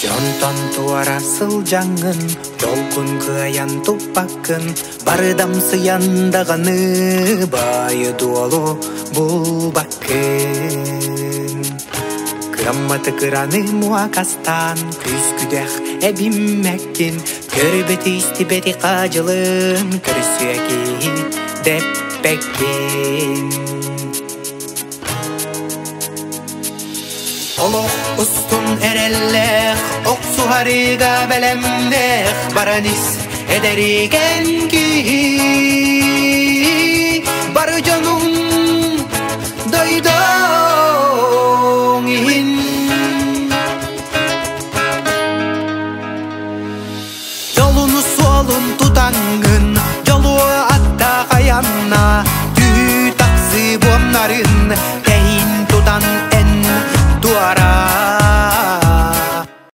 Дьонтон туора сылдьаҥҥын, дьолгун кыайан туппаккын, барыдамсыйан даҕаны баайы-дуолу булбаккын. Кыамматы кыраны муокастаан, күүс-күдэх эбиммэккин, көрбөтү истибэти хаадьылын, көрсүө киһи дэппэккин. Олох устун эрэллээх, охсуһарыга бэлэмнээх, баран ис эдэригэн киһи. Бары дьонуҥ дойдуҥ иһин. Дьолуну суолун тутаҥҥын, дьолуо аттаах айанна, түһүү тахсыы буомнарын.